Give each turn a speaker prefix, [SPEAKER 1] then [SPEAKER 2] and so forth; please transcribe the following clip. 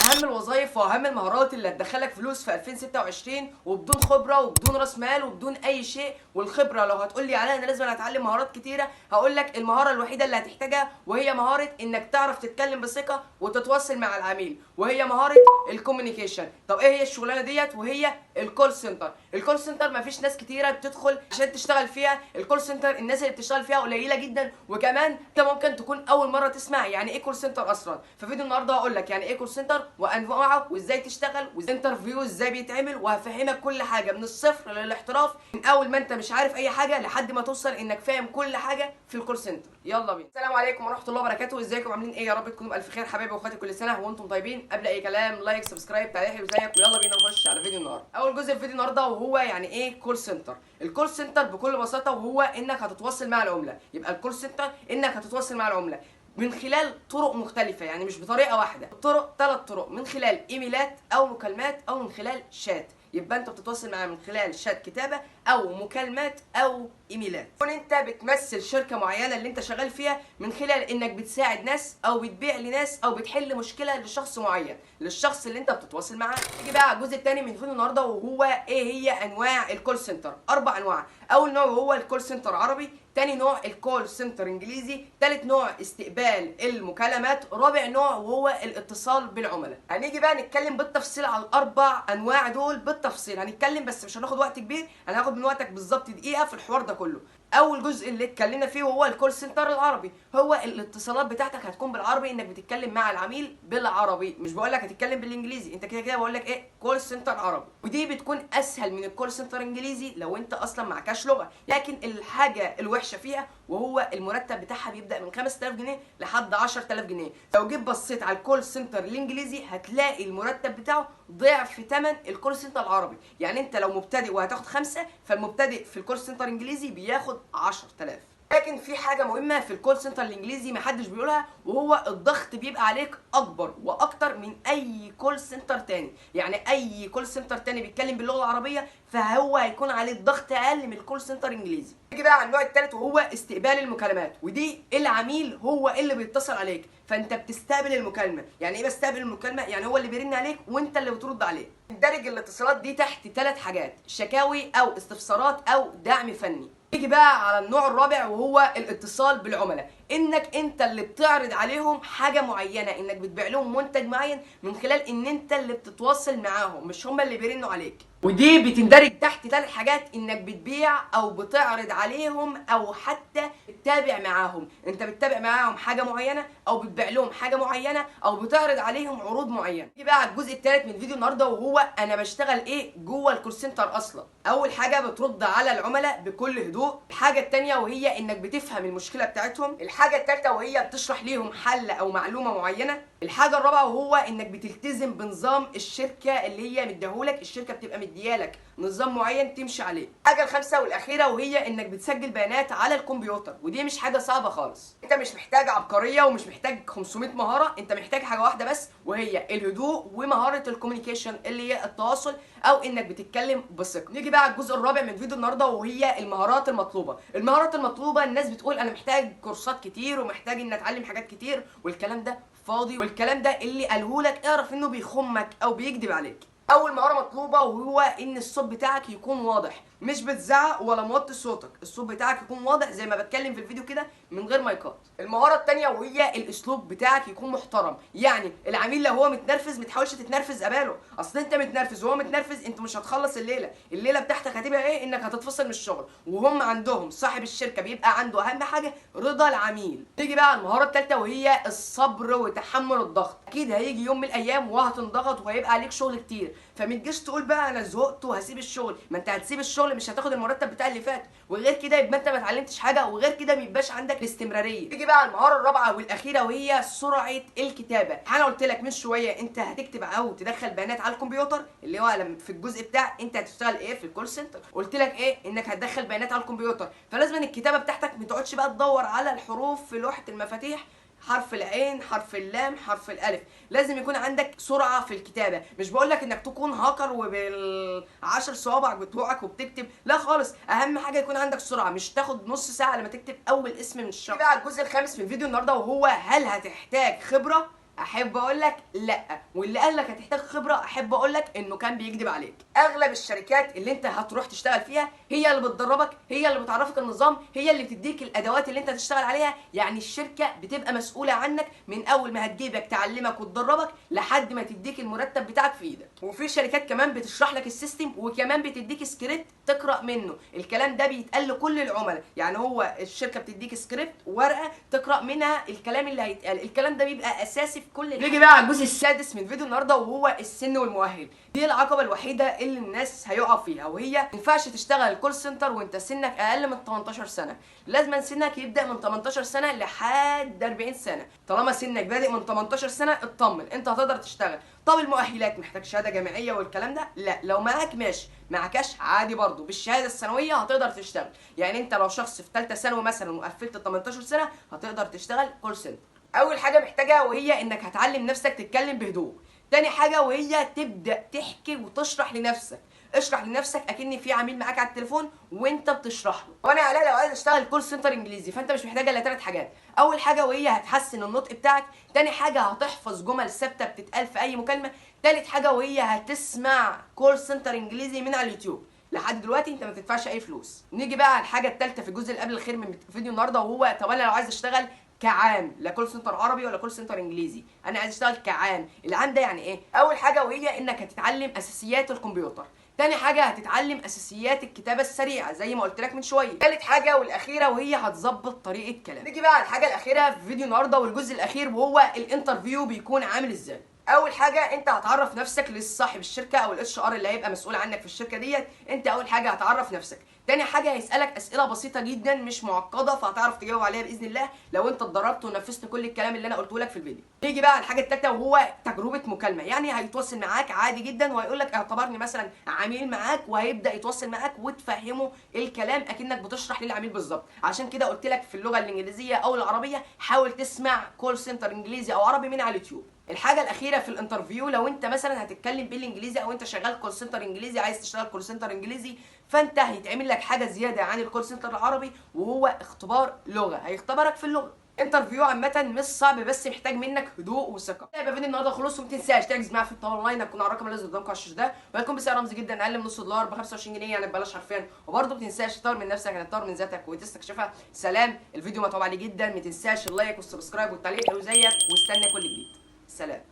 [SPEAKER 1] اهم الوظائف واهم المهارات اللي هتدخلك فلوس في 2026 وبدون خبره وبدون راس مال وبدون اي شيء. والخبرة لو هتقول لي عليها انا لازم اتعلم مهارات كتيره، هقول لك المهارة الوحيدة اللي هتحتاجها وهي مهارة انك تعرف تتكلم بثقة وتتواصل مع العميل، وهي مهارة ال communication. طب ايه هي الشغلانة ديت؟ وهي ال call center. ال call center مفيش ناس كتيرة بتدخل عشان تشتغل فيها. ال call center الناس اللي بتشتغل فيها قليله جدا، وكمان انت ممكن تكون اول مرة تسمع يعني ايه call center اصلا. في فيديو النهارده هقول لك يعني ايه call center وانواعه وازاي تشتغل وال interview ازاي بيتعمل، وهفهمك كل حاجة من الصفر للاحتراف، من اول ما انت مش عارف اي حاجة لحد ما توصل انك فاهم كل حاجة في ال call center. يلا بينا. السلام عليكم ورحمة الله وبركاته، ازيكم عاملين ايه؟ يا رب تكونوا بالف خير حبايبي واخواتي، كل سنة وانتم طيبين. قبل اي كلام like subscribe تعليق حلو زيك، ويلا بينا نخش على فيديو النهارده. اول جزء في فيديو النهارده وهو يعني ايه call center. ال call center بكل بساطة وهو انك هتتواصل مع العملاء. يبقى ال call center انك هتتواصل مع العملاء من خلال طرق مختلفة، يعني مش بطريقة واحدة، طرق 3 طرق، من خلال ايميلات او مكالمات او من خلال شات. يبقى انت بتتواصل معاه من خلال شات كتابة او مكالمات او ايميلات. كون انت بتمثل شركة معينة اللي انت شغال فيها من خلال انك بتساعد ناس او بتبيع لناس او بتحل مشكلة لشخص معين، للشخص اللي انت بتتواصل معاه. نيجي بقى على الجزء الثاني من فيديو النهارده وهو ايه هي انواع ال call center. 4 انواع. اول نوع وهو ال call center عربي، تاني نوع ال call center انجليزي، تالت نوع استقبال المكالمات، رابع نوع وهو الاتصال بالعملاء. هنيجي بقى نتكلم بالتفصيل على الاربع انواع دول بالتفصيل. هنتكلم بس مش هناخد وقت كبير، هناخد من وقتك بالظبط دقيقة في الحوار ده كله. اول جزء اللي اتكلمنا فيه وهو ال call center العربي، هو الاتصالات بتاعتك هتكون بالعربي، انك بتتكلم مع العميل بالعربي. مش بقول لك هتتكلم بالانجليزي، انت كده كده بقول لك ايه call center عربي. ودي بتكون اسهل من ال call center انجليزي لو انت اصلا معكش لغة. لكن الحاجة الوحشة فيها وهو المرتب بتاعها بيبدا من 5000 جنيه لحد 10000 جنيه. لو جيت بصيت على ال call center الانجليزي هتلاقي المرتب بتاعه ضعف ثمن ال call center العربي. يعني انت لو مبتدئ وهتاخد 5، فالمبتدئ في ال call center الانجليزي بياخد 10000. لكن في حاجة مهمة في ال call center الانجليزي محدش بيقولها، وهو الضغط بيبقى عليك اكبر واكتر من اي call center تاني. يعني اي call center تاني بيتكلم باللغة العربية فهو هيكون عليه الضغط اقل من ال call center الانجليزي. نيجي بقى على النوع الثالث وهو استقبال المكالمات، ودي العميل هو اللي بيتصل عليك فانت بتستقبل المكالمة. يعني ايه بستقبل المكالمة؟ يعني هو اللي بيرن عليك وانت اللي بترد عليه. درج الاتصالات دي تحت 3 حاجات: شكاوي او استفسارات او دعم فني. نيجي بقى على النوع الرابع وهو الاتصال بالعملاء، انك انت اللي بتعرض عليهم حاجة معينه، انك بتبيع لهم منتج معين من خلال ان انت اللي بتتواصل معاهم مش هم اللي بيرنوا عليك. ودي بتندرج تحت 3 حاجات: انك بتبيع او بتعرض عليهم او حتى بتتابع معاهم. انت بتتابع معاهم حاجة معينة او بتبيع لهم حاجة معينة او بتعرض عليهم عروض معينة. نيجي بقى على الجزء الثالث من فيديو النهارده وهو انا بشتغل ايه جوه ال call center اصلا. اول حاجة بترد على العملاء بكل هدوء. الحاجة الثانية وهي انك بتفهم المشكلة بتاعتهم. الحاجة الثالثة وهي بتشرح ليهم حل او معلومة معينة. الحاجة الرابعة وهو انك بتلتزم بنظام الشركة اللي هي مديهولك، الشركة بتبقى مديالك نظام معين تمشي عليه. الحاجة الخامسة والاخيرة وهي انك بتسجل بيانات على الكمبيوتر، ودي مش حاجة صعبة خالص. انت مش محتاج عبقرية ومش محتاج 500 مهاره، انت محتاج حاجة واحدة بس وهي الهدوء ومهارة ال communication اللي هي التواصل او انك بتتكلم بثقة. نيجي بقى على الجزء الرابع من فيديو النهارده وهي المهارات المطلوبة. المهارات المطلوبة الناس بتقول انا محتاج كورسات كتير ومحتاج ان اتعلم حاجات كتير، والكلام ده فاضي، والكلام ده اللي قاله لك اعرف انه بيخمك او بيكذب عليك. اول مهارة مطلوبه وهو ان الصوت بتاعك يكون واضح، مش بتزعق ولا موطي صوتك، الصوت بتاعك يكون واضح زي ما بتكلم في الفيديو كده من غير مايكات. المهارة الثانية وهي الاسلوب بتاعك يكون محترم، يعني العميل لو هو متنرفز ما تحاولش تتنرفز قباله، اصل انت متنرفز وهو متنرفز انت مش هتخلص الليلة. الليلة بتاعتك هتبقى ايه؟ انك هتتفصل من الشغل. وهم عندهم صاحب الشركة بيبقى عنده اهم حاجة رضا العميل. تيجي بقى على المهارة الثالثة وهي الصبر وتحمل الضغط. اكيد هيجي يوم من الايام وهتنضغط وهيبقى عليك شغل كتير، فما تجيش تقول بقى انا زهقت وهسيب الشغل. ما انت هتسيب الشغل مش هتاخد المرتب بتاع اللي فات، وغير كده يبقى انت ما اتعلمتش حاجة، وغير كده ما يبقاش عندك الاستمرارية. تيجي بقى على المهارة الرابعة والاخيرة وهي سرعة الكتابة. انا قلت لك من شوية انت هتكتب او تدخل بيانات على الكمبيوتر، اللي هو لما في الجزء بتاع انت هتشتغل ايه في ال call center، قلت لك ايه؟ انك هتدخل بيانات على الكمبيوتر، فلازم الكتابة بتاعتك ما تقعدش بقى تدور على الحروف في لوحة المفاتيح، حرف العين حرف اللام حرف الالف. لازم يكون عندك سرعة في الكتابة. مش بقول لك انك تكون هاكر وبالعشر صوابع بتوعك وبتكتب، لا خالص، اهم حاجة يكون عندك سرعة، مش تاخد نص ساعة لما تكتب اول اسم من الشخص. بقى الجزء الخامس من فيديو النهارده وهو هل هتحتاج خبره احب اقول لك لا. واللي قال لك هتحتاج خبره احب اقول لك انه كان بيكذب عليك. اغلب الشركات اللي انت هتروح تشتغل فيها هي اللي بتدربك، هي اللي بتعرفك النظام، هي اللي بتديك الادوات اللي انت تشتغل عليها. يعني الشركة بتبقى مسؤولة عنك من اول ما هتجيبك تعلمك وتدربك لحد ما تديك المرتب بتاعك في ايدك. وفي شركات كمان بتشرح لك ال system وكمان بتديك سكريبت تقرا منه. الكلام ده بيتقال لكل العملاء، يعني هو الشركة بتديك سكريبت ورقة تقرا منها الكلام اللي هيتقال. الكلام ده بيبقى اساسي في كل. نيجي بقى على الجزء السادس من فيديو النهارده وهو السن والمؤهل. دي العقبة الوحيدة اللي الناس هيقع فيها، وهي ما ينفعش تشتغل call center وانت سنك اقل من 18 سنة. لازم سنك يبدا من 18 سنة لحد 40 سنة. طالما سنك بادئ من 18 سنة اطمن انت هتقدر تشتغل. طب المؤهلات محتاج شهادة جامعية والكلام ده؟ لا، لو معاك ماشي، معكش عادي برضو بالشهادة الثانوية هتقدر تشتغل. يعني انت لو شخص في ثالثة ثانوي مثلا وقفلت 18 سنة هتقدر تشتغل call center. اول حاجة محتاجها وهي انك هتعلم نفسك تتكلم بهدوء. تاني حاجة وهي تبدا تحكي وتشرح لنفسك. اشرح لنفسك اكن في عميل معاك على التليفون وانت بتشرح له. وانا على لو عايز اشتغل call center انجليزي فانت مش محتاج الا 3 حاجات. اول حاجة وهي هتحسن النطق بتاعك، تاني حاجة هتحفظ جمل ثابتة بتتقال في اي مكالمة، تالت حاجة وهي هتسمع call center انجليزي من على اليوتيوب. لحد دلوقتي انت ما تدفعش اي فلوس. نيجي بقى على الحاجة الثالثة في الجزء اللي قبل الخير من فيديو النهارده، وهو طب انا لو عايز اشتغل كعام، لا call center عربي ولا call center انجليزي، انا عايز اشتغل كعام. العام ده يعني ايه؟ اول حاجة وهي انك هتتعلم اساسيات الكمبيوتر. تاني حاجة هتتعلم اساسيات الكتابة السريعة زي ما قلت لك من شوية. تالت حاجة والاخيرة وهي هتظبط طريقه كلامك. نيجي بقى على الحاجة الاخيرة في فيديو النهارده والجزء الاخير، وهو ال interview بيكون عامل ازاي. اول حاجة انت هتعرف نفسك لصاحب الشركة او ال HR اللي هيبقى مسؤول عنك في الشركة ديت. انت اول حاجة هتعرف نفسك. تاني حاجة هيسالك اسئلة بسيطة جدا مش معقدة، فهتعرف تجاوب عليها باذن الله لو انت اتدربت ونفذت كل الكلام اللي انا قلته لك في الفيديو. نيجي بقى على الحاجة الثالثة وهو تجربه مكالمة. يعني هيتواصل معاك عادي جدا وهيقول لك اعتبرني مثلا عميل معاك، وهيبدا يتواصل معاك وتفهمه الكلام اكنك بتشرح للعميل بالظبط. عشان كده قلت لك في اللغة الانجليزية او العربية حاول تسمع call center انجليزي او عربي من على اليوتيوب. الحاجة الاخيرة في ال interview، لو انت مثلا هتتكلم بالانجليزي او انت شغال call center انجليزي عايز تشتغل call center انجليزي، فانت هيتعمل لك حاجة زيادة عن ال call center العربي وهو اختبار لغة، هيختبرك في اللغة. interview عامة مش صعب بس محتاج منك هدوء وثقه. يبقى فيديو النهارده خلص، وما تنساش تحجز معايا في الطاولة اونلاين، هتكون على الرقم اللي قدامكم على الشاشة ده، وهيكون بسعر رمزي جدا اقل من نص دولار ب 25 جنيه، يعني ببلاش حرفيا. وبرده ما تنساش تطور من نفسك، يعني تطور من ذاتك وتستكشفها. سلام. الفيديو متعوب عليه جدا، ما تنساش ال like وال subscribe والتعليق لو زيك، واستنى كل جديد. سلام.